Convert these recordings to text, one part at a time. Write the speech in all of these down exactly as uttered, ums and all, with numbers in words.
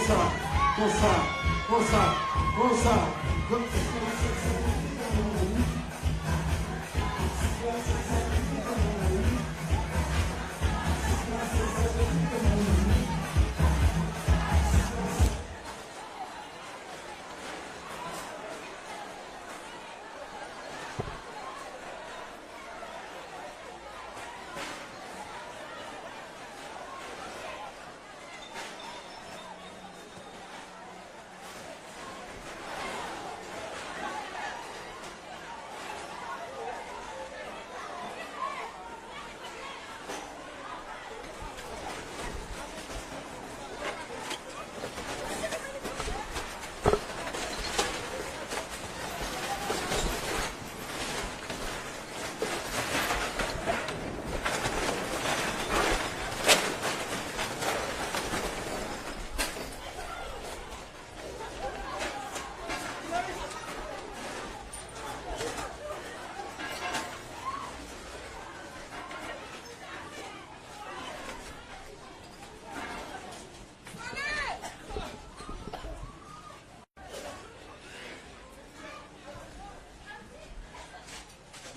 Konsa, konsa, konsa.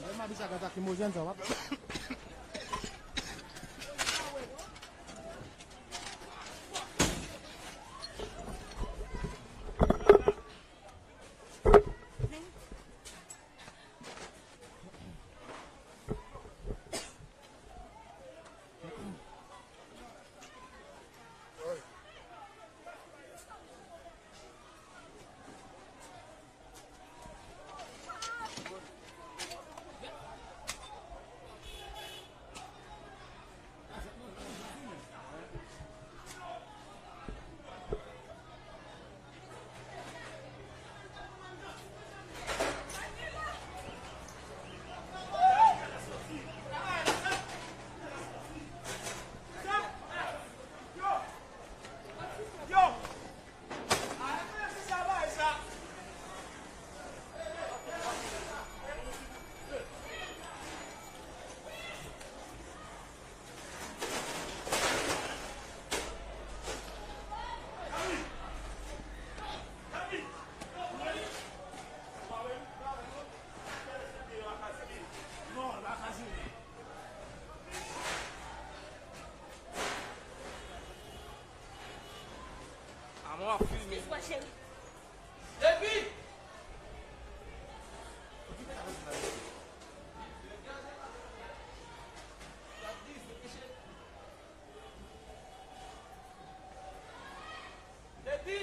Mwen m abitye ak gaz lakrimojèn sa w ap. Amon ap filme. Epi Depi.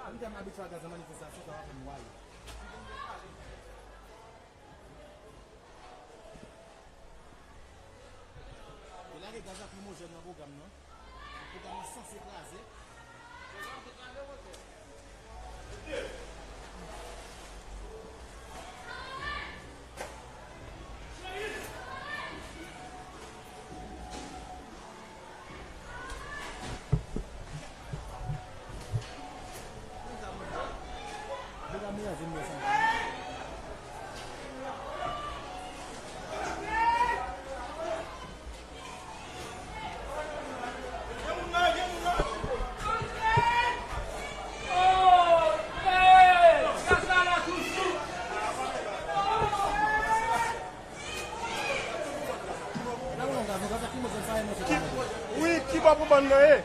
M tèlman abitye a gaz nan manifestasyon, sa va fè m wale. Yo lage gaz lakrimojèn nan pwogram nan. Pwogram nan sanse kraze. Wi, ki bò pou bann nan ye?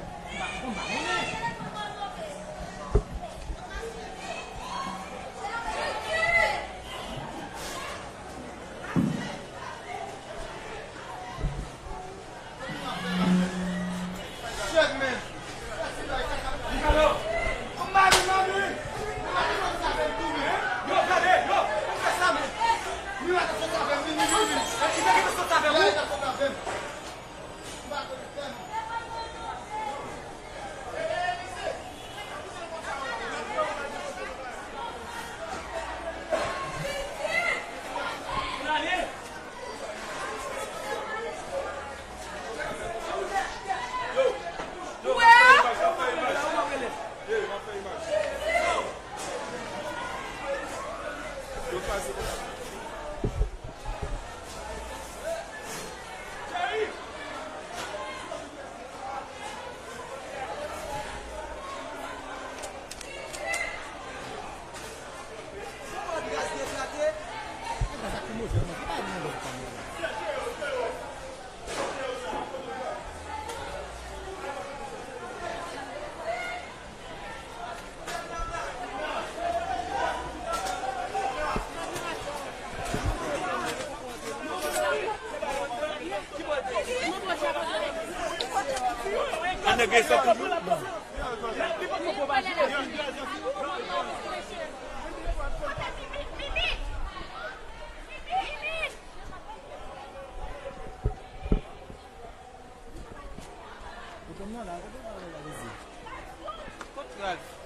Kot Ralph?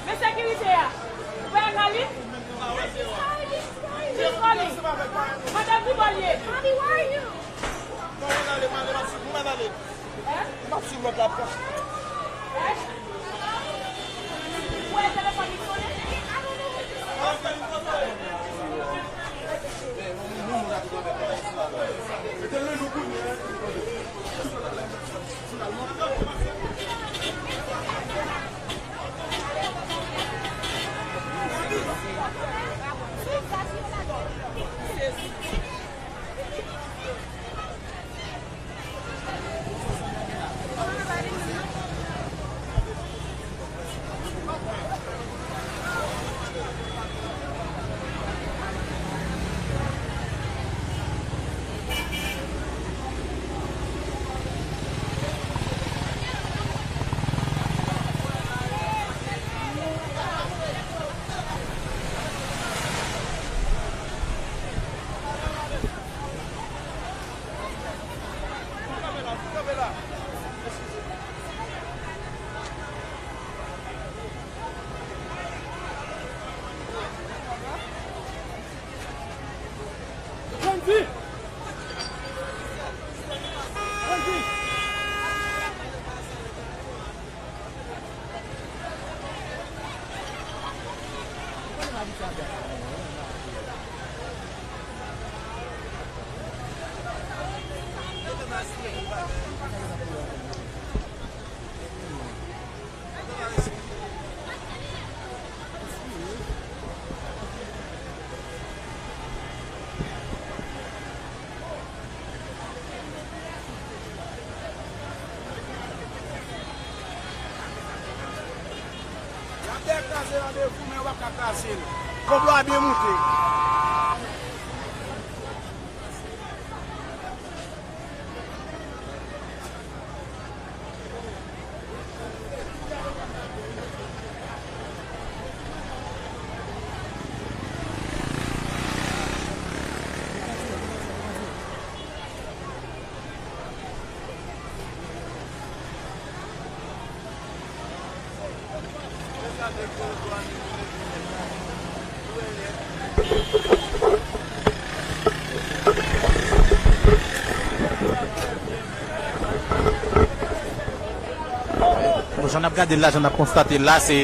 Men sekirite a. Where Carly? She's calling. Madan Duvalier. Mommy, where are you? Hein? Hein? Where telefòn li sonnen? Lè kraze randevou, men yo p ap ka kraze l. Konplo a byen moute. Bon, jan n ap gade l la, jan n ap konstate l la, se,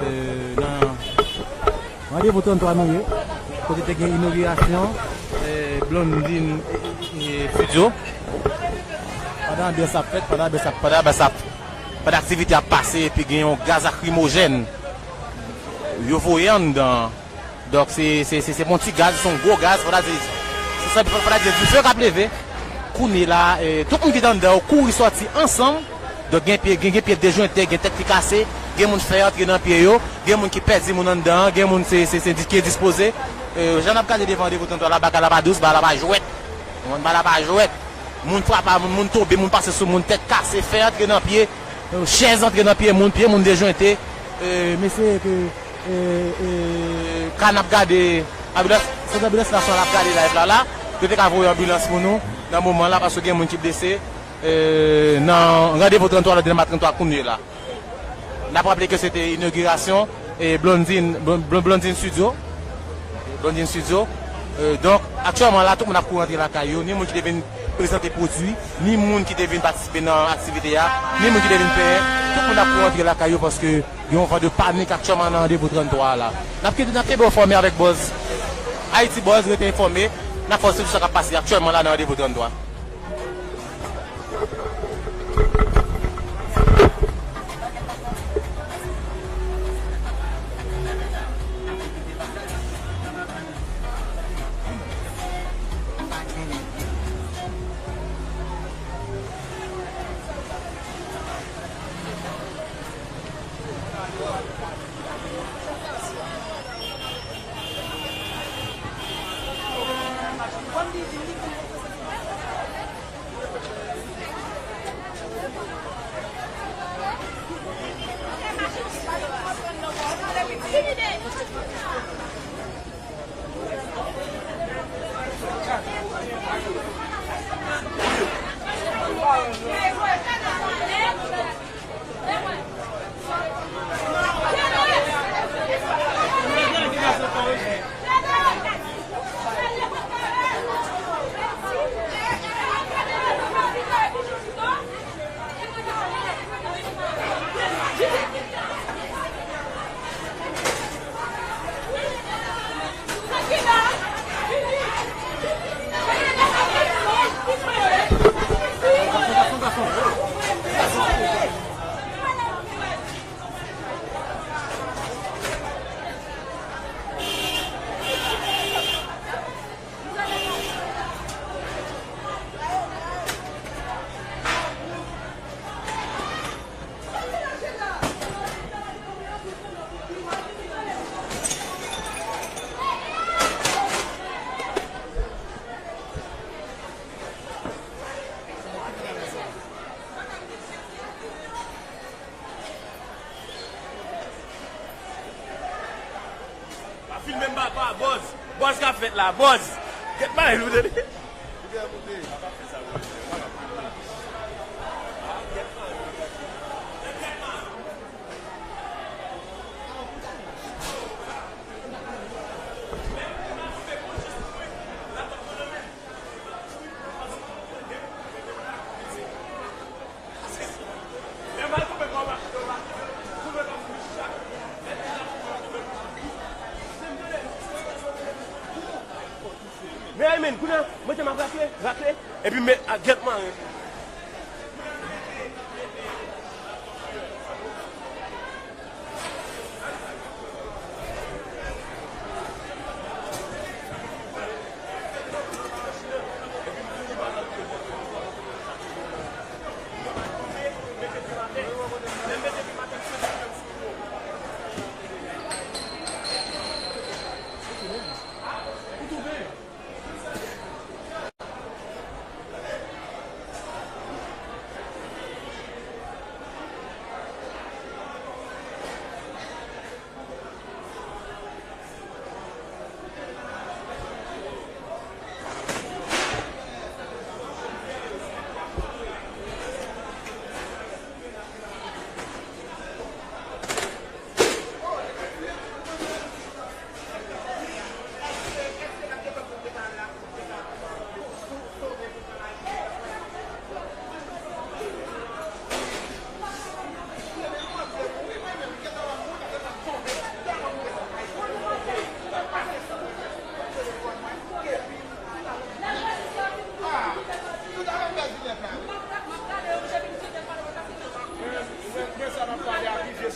euh, nan Randevou trannntwa nou ye, kote te gen inogirasyon, eh, Blondine, eh, eh, Studio. Pandan anbyans ap fèt, pandan anbyans ap, pandan anbyans ap, pandan aktivite ap pase, epi gen yon gaz lakrimojèn yo voye anndan. Donk, se, se, se, se pa yon ti gaz, se yon gwo gaz, fò ta di, se, se, fò ta di, dife k ap leve. Kounye la, eh, tout moun ki te anndan yo kouri sòti ansanm. Donk, gen pye, gen, gen pye dejwente, gen tèt ki kase, gen moun fè antre nan pye yo, gen moun ki pèdi moun anndan an, gen moun se, se, se di, ki endispoze. Eh, jan n ap gade devan Randevou trannntwa la, bagay la pa dous, bagay la pa jwèt. Ou konprann, bagay la pa jwèt. Moun frape a moun, moun tonbe, moun pase sou moun, tèt kase, fè antre nan pye, eh, chèz antre nan pye moun, pye moun dejwente. Eh, mesye ke, eh, eh, ka n ap gade, anbilans, se anbilans la, sa n ap gade live la, la. Yo te ka voye anbilans pou nou nan moman la, paske gen moun ki blese, eh, nan Randevou trannntwa, nan Delma trannntwa kounye la. N ap raple ke se te inogirasyon, eh, Blondine, Blon-, Blon-, Blondine Studio. Blondine Studio. Eh, donk, aktyèlman la, tout moun ap kouri rantre lakay yo. Ni moun ki te vin prezante pwodui, ni moun ki te vin patisipe nan aktivite a, ni moun ki te vin penyen. Tout moun ap kouri rantre lakay yo paske gen yon van de panik aktyèlman nan Randevou trannntwa a la. N ap kenbe, n ap kenbe w enfòme avèk Buzz. Haiti Buzz, rete enfòme. N ap fè w swiv sa k ap pase aktyèlman la nan Randevou trannntwa. Pa filme m papa, buzz. Buzz k ap fèt la, buzz. Gèt bagay nou tande. Men, men, kounye a, mwen te m ap rakle, rakle, epi men, a, gèt maren.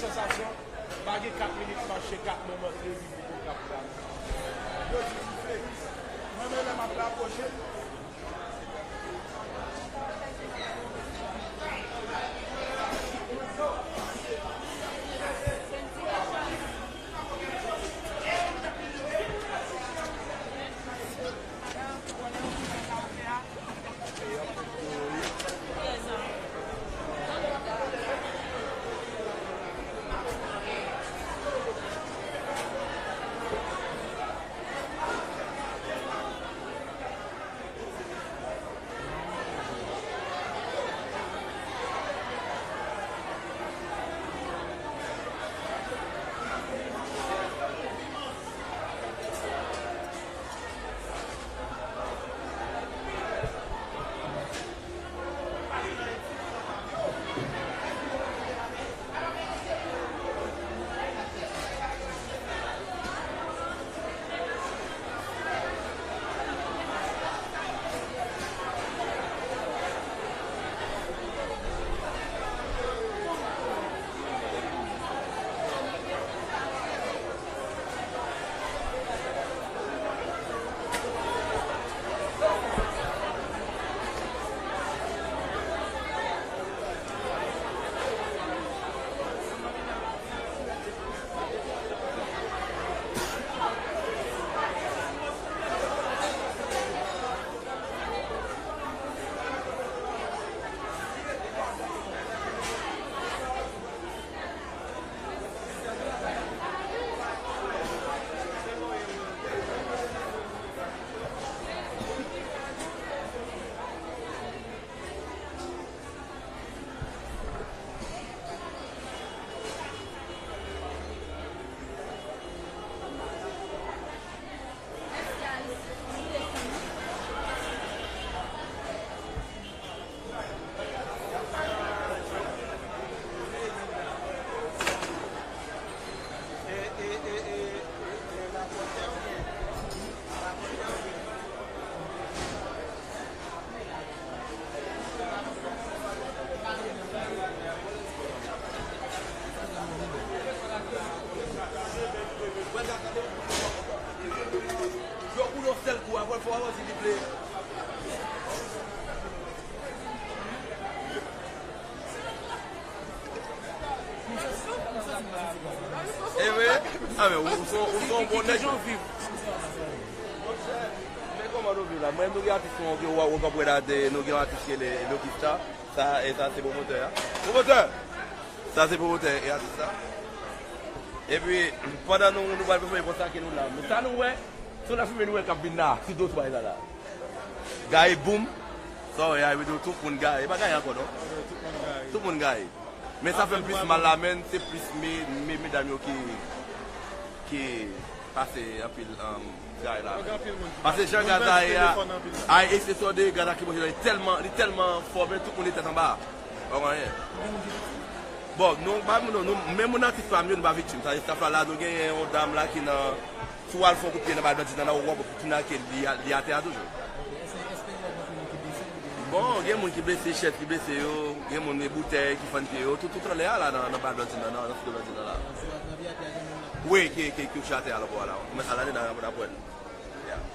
Sansasyon, pa gen kat minit mache, kat moman tribin pou Okap la. Yo di dife. Mwen menm lè m ap rapwoche. Yo boule yon sèl kou, apre l fò avanse li vle. E vre? A, men ou, ou se yon, ou se yon bon nèg. Men kòman nou viv la? Mwen, nou gen atis nou, nou gen Wa-, Wagon Prod la, nou gen yon atis ki rele Lokista. Sa, e sa se pwomotè a. Pwomotè! Sa se pwomotè e atis la. Epi, pandan nou, nou pral pèfòme konsa ke nou la. Men sa nou wè, se yon lafimen nou wè k ap vin la, sou do tway la la. Gaye boum. Sa w wè a, epi tou, tout moun gaye. E pa gaye ankò, non? Tout moun gaye. Men sa fè m plis mal la, men se plis me, me, medam yo ki, ki pase anpil, um, gaye la. Paske jan gaz la ye a, ay, eksesò de gaz lakrimojèn, li tèlman, li tèlman fò, men tout moun li tèt anba. Pa konn anyen. Bon, nou, pa moun, nou, men moun atis pa m yo, nou pa viktim. Sa, staff la, la, nou genyen yon dam la ki nan, si w al fè yon kout pye nan bal Blandina, w ap wè kounye a ke li, li atè a toujou. Bon, gen moun ki blese, chèz ki blese yo, gen moun e boutèy ki fann pye yo, tout, tout anlè a la nan, nan bal Blandina, nan, nan fouto Blandina la. Wi, ki, ki, ki kouche atè a la, la. Kòmanse al andedan, n ap wè l. Yeah.